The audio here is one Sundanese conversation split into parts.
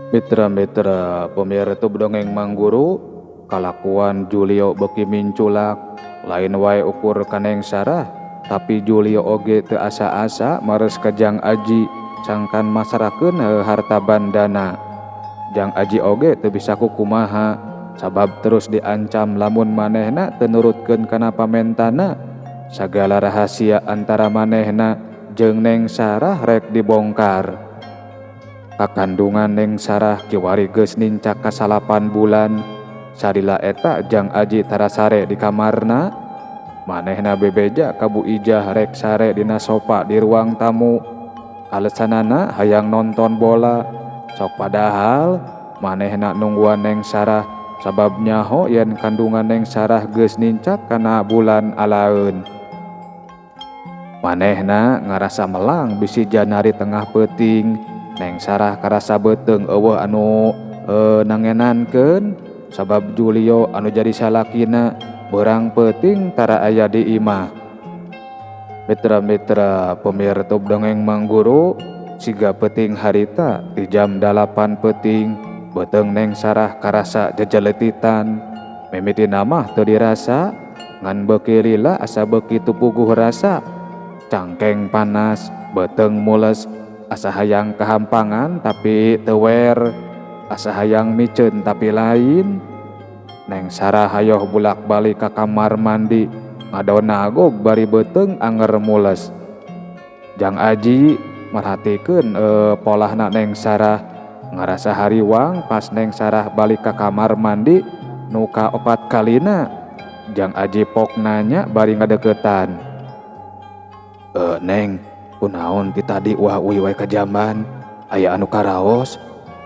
Mitra-mitra pemirsa dongeng Mangguru, kalakuan Julio beki minculak, lain wae ukur ka Neng Sarah, tapi Julio oge teu asa-asa mares ka Jang Aji sangkan masrahkeun harta bandana. Jang Aji oge teu bisa kukumaha, sabab terus diancam lamun manehna teu nurutkeun kana pamentana. Sagala rahasia antara manehna jeung Neng Sarah rek dibongkar. Kakandungan Neng Sarah kiwari geus nincak ka 9 bulan. Salila eta Jang Aji tara sare di kamarna. Manehna bebeja ka Bu Ijah rek sare dina sofa di ruang tamu. Alesanana hayang nonton bola. Sok padahal manehna nungguan Neng Sarah sabab nyaho yen kandungan Neng Sarah geus nincak kana bulan alaeun. Manehna ngarasa melang bisi janari tengah peuting. Neng Sarah karasa beuteung eueuh anu nangenankeun sabab Julio anu jadi salakina beurang peuting tara aya di imah. Mitra-mitra pemirsa dongeng Mangguru, siga peuting harita di jam 8 peuting beuteung Neng Sarah karasa jejeletitan. Mimitina mah teu dirasa, ngan beuki lila asa beuki teu puguh rasa. Cangkeng panas, beuteung mules, asa hayang kahampangan tapi teu wer, asa hayang miceun tapi lain. Neng Sarah hayoh bulak-balik ka kamar mandi, ngadonagog bari beuteung anger mules. Jang Aji merhatikeun polahna Neng Sarah, ngarasa hariwang pas Neng Sarah balik ka kamar mandi nu kaopat kalina. Jang Aji pok nanya bari ngadeukeutan. Neng, kunaon ti tadi wah uih wae ka jamban, aya anu karaos,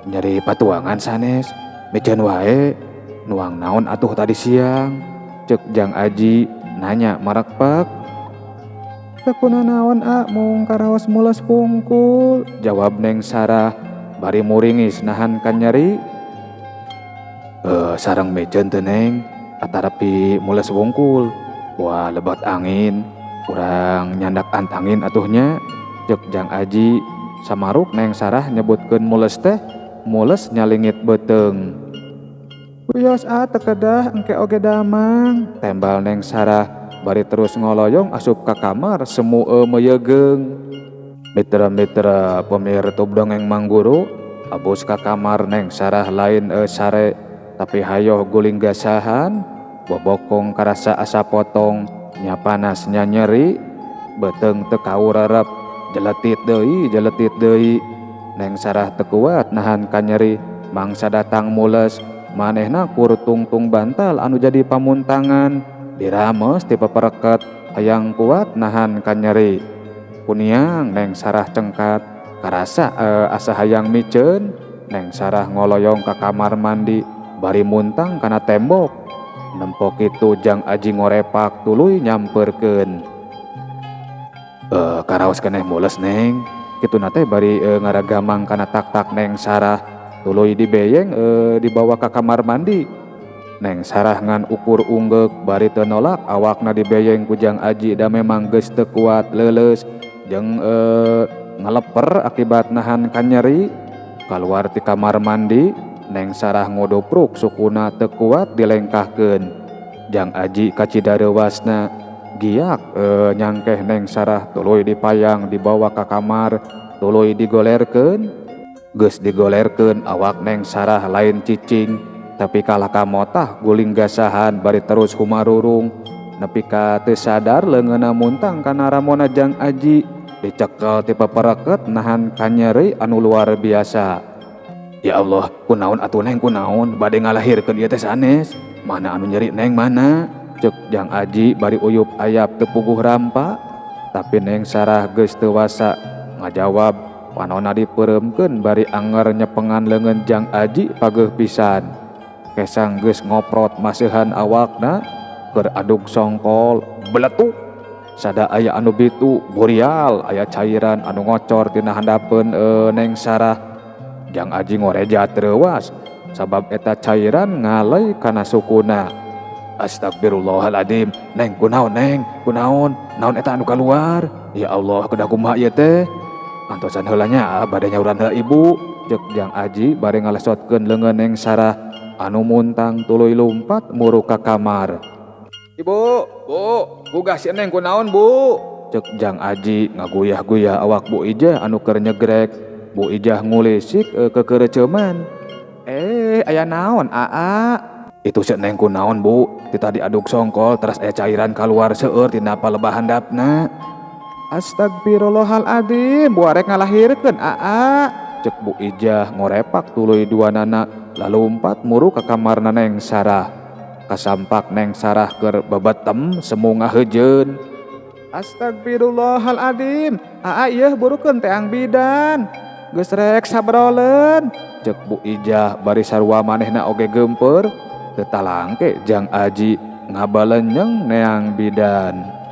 nyeri patuangan sanes, miceun wae, nuang naon atuh tadi siang? Ceuk Jang Aji nanya marekpek. Teu kunanaon a, mung karaos mules pungkul, jawab Neng Sarah bari muringis nahan ka nyeri. Sareng miceun teu Neng, atarapi mules wungkul. Wah lebat angin, urang nyandak antangin atuhnya, ceuk Jang Aji. Samaruk Neng Sarah nyebutkeun mules teh, mules nyalingit beuteung. Wios a teu kedah engke oge damang, tembal Neng Sarah bari terus ngoloyong asup ka kamar semu meuyegeung. Mitra-mitra pemirsa dongeng Mangguru, abus ka kamar Neng Sarah lain sare tapi hayoh guling gasahan, bobokong karasa asa potong, nya panas nya nyeri, beuteung teu kaurerep, jeletit deui jeletit deui. Neng Sarah teu kuat nahan ka nyeri, mangsa datang mules, manehna kur tungtung bantal anu jadi pamuntangan, dirames ti pepereket, hayang kuat nahan ka nyeri. Kuniang Neng Sarah cengkat, karasa asa hayang miceun. Neng Sarah ngoloyong ka kamar mandi bari muntang kana tembok. Nempo kitu Jang Aji ngorepak tuluy nyamperkeun. Karaos keneh mules Neng, kituna teh bari ngaragamang kana tak-tak Neng Sarah, tuluy dibeyeng dibawa ka kamar mandi. Neng Sarah ngan ukur unggeuk bari teu nolak awakna dibeyeng ku Jang Aji da memang geus teu kuat leuleus jeung ngaleper akibat nahan ka nyeri. Kaluar ti kamar mandi, Neng Sarah ngodopruk sukuna teu kuat dilengkahkeun. Jang Aji kacidareuwasna giak nyangkeh Neng Sarah tuluy dipayang dibawa ka kamar, tuluy digolerkeun. Geus digolerkeun awak Neng Sarah lain cicing, tapi kalah ka motah guling gasahan bari terus humarurung. Nepi ka teu sadar leungeunna muntang kana ramona Jang Aji, dicekel ti pepereket nahan ka nyeri anu luar biasa. Ya Allah, kunaon atuh Neng kunaon bade ngalahirkeun ieu teh sanes. Mana anu nyeri Neng mana? Cek Jang Aji bari uyup ayap teu puguh rampa. Tapi Neng Sarah geus teu wasa ngajawab, panonna dipeureumkeun bari anger nyepengan leungeun Jang Aji pageuh pisan. Kesang geus ngoprot maseuhan awakna keur adug songkol beletuk. Sada aya anu bitu burial aya cairan anu ngocor tina handapeun Neng Sarah. Jang Aji ngorejat reuwas sabab eta cairan ngalai kana sukuna. Astagfirullahaladzim, Neng kunaon Neng kunaon naon eta anu kaluar? Ya Allah, kedah kumaha ieu teh? Antosan heula nya bade nyauran heula ibu. Cek Jang Aji bari ngalesotkeun leungeun Neng Sarah anu muntang tuluy lumpat muru ka kamar. Ibu, Bu, gugah si Neng kunaon Bu? Cek Jang Aji ngaguyah-guyah awak Bu Ijah anu keur nyegrek. Bu Ijah ngulisik kekereceuman. Aya naon aa? Itu si Neng kunaon Bu? Ti tadi aduk songkol teras aya cairan kaluar seueur tina palebah handapna. Astagfirullahaladzim, Bu arek ngalahirkeun aa. Cek Bu Ijah ngorepak tuluy duanana lalumpat muru ka kamarna Neng Sarah. Kasampak Neng Sarah keur bebetem semu ngaheujeun. Astagfirullahaladzim, aa ieu burukeun teang bidan. Geus rek sabroleun. Cek Bu Ijah bari sarua manehna oge geumpeur. Teu talangke Jang Aji ngabalenyeng neang bidan.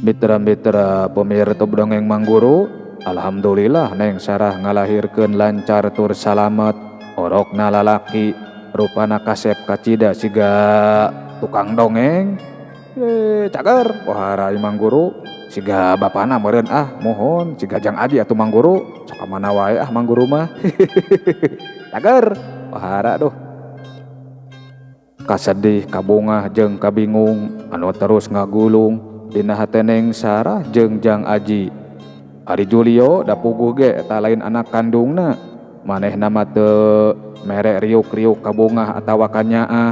Mitra-mitra pemirsa dongeng Mangguru, alhamdulillah Neng Sarah ngalahirkeun lancar tur salamet. Orokna lalaki, rupana kasep kacida siga tukang dongeng. Cager, wah rai Mangguru, siga bapana meureun ah, mohon siga Jang Aji atuh Mangguru, sok mana wae ah Mangguru mah. Cager, wah duh. Kasedih, kabungah jeung kabingung anu terus ngagulung dina hate Neng Sarah jeung Jang Aji. Ari Julio da puguh ge eta lain anak kandungna. Manehna mah teu mere riuk-riuk kabungah atawa kanyaah.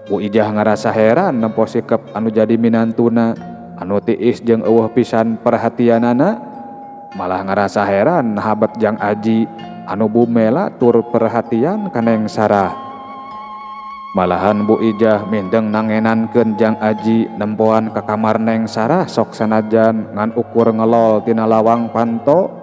Bu Ijah ngarasa heran nempo sikep anu jadi minantuna anu tiis jeung eueuh pisan perhatianana. Malah ngarasa heran habat Jang Aji anu bumela tur perhatian ka Neng Sarah. Malahan Bu Ijah mindeng nangenankeun Jang Aji nempoan ka kamar Neng Sarah sok sanajan ngan ukur ngelol tina lawang panto.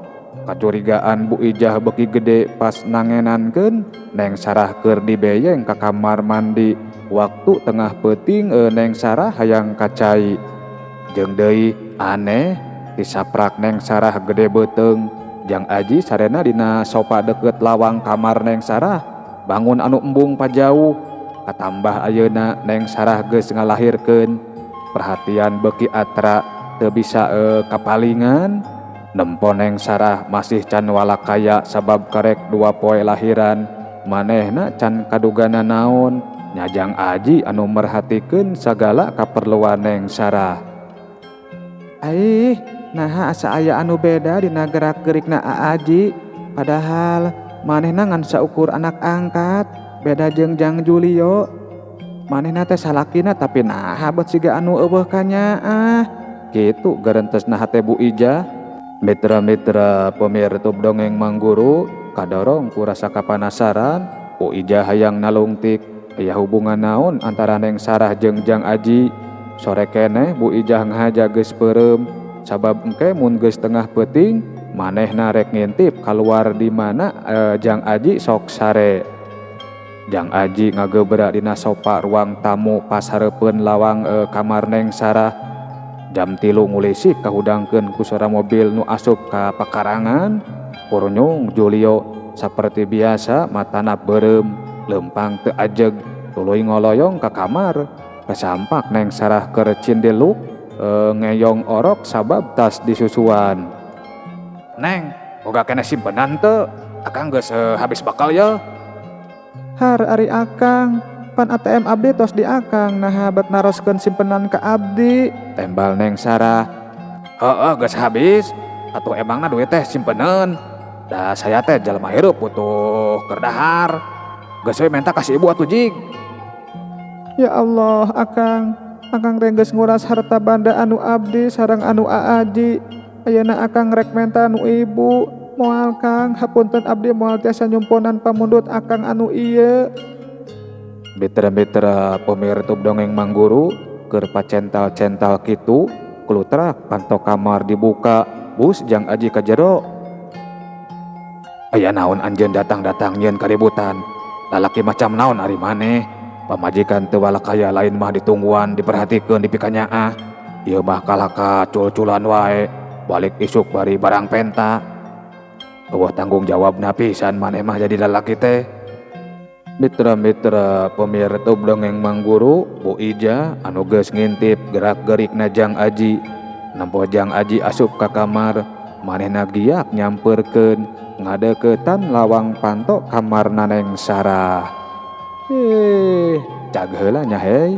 Kacurigaan Bu Ijah beuki gede pas nangenankeun Neng Sarah keur dibeyeng ka kamar mandi waktu tengah peuting Neng Sarah hayang kacai. Jeung deui aneh disaprak Neng Sarah gede beuteung. Jang Aji sarena dina sopa deukeut lawang kamar Neng Sarah bangun anu embung pajauh. Katambah ayeuna Neng Sarah geus ngalahirkeun, perhatian beuki atra teu bisa kapalingan. Nempo Neng Sarah masih can walakaya sabab karek 2 poe lahiran, manehna can kadugana naon. Nya Jang Aji anu merhatikeun sagala kaperluan Neng Sarah. Aih, naha asa aya anu beda dina gerak-gerikna Aaji, padahal manehna ngan saukur anak angkat, beda jeung Jang Julio. Manehna teh salakina tapi naha bet siga anu euweuh kanyaah. Kitu garentesna hate Bu Ijah. Mitra-mitra pemirtub dongeng Mangguru kadorong ku rasa kapanasaran, Bu Ijah hayang nalungtik aya hubungan naon antara Neng Sarah jeung Jang Aji. Sore keneh Bu Ijah ngahaja geus peureum sabab engke mun geus tengah peuting manehna rek ngintip kaluar di mana Jang Aji sok sare. Jang Aji ngagebra dina sopa ruang tamu pas hareupeun lawang kamar Neng Sarah. Jam 3 ngulisik kahudangkeun ku suara mobil nu asup ka pakarangan. Kurunyung Julio saperti biasa matana beureum leumpang teu ajeg tuluy ngoloyong ka kamar. Kasampak Neng Sarah keur cindiluk ngeyong orok sabab tas disusuan. Neng, boga keneh simpenan teu? Akang geus habis bakal ya. Har ari akang, pan ATM abdi tos di akang, naha bet naroskeun simpenan ka abdi? Tembal Neng Sarah. Heeh, geus habis. Atuh emangna duit teh simpenan. Da saya teh jalma hirup butuh keur dahar. Geus we menta ka si ibu atuh jig. Ya Allah, akang, akang teh geus nguras harta banda anu abdi sareng anu aaji. Ayeuna akang rek menta nu ibu. Moal kang, hapunten abdi moal tiasa nyumponan pamundut akang anu ieu. Mitra-mitra pemirtub dongeng Mangguru keur pacental-cental kitu, klutrak panto kamar dibuka, bus Jang Aji ka jero. Aya naon anjeun datang-datang nyieun kaributan? Lalaki macam naon ari maneh? Pamajikan teu walakaya lain mah ditungguan diperhatikeun dipikanyaah. Ieu mah kalaka cul-culan wae, balik isuk bari barang penta. Eueuh tanggung jawabna pisan maneh mah jadi lalaki teh. Mitra-mitra pemirtub dongeng Mangguru, Bu Ijah anu geus ngintip gerak-gerikna Jang Aji. Nempo Jang Aji asup ka kamar, manehna giak nyamperkeun ngadeuketan lawang panto kamarna Neng Sarah. Cag heula nya hei.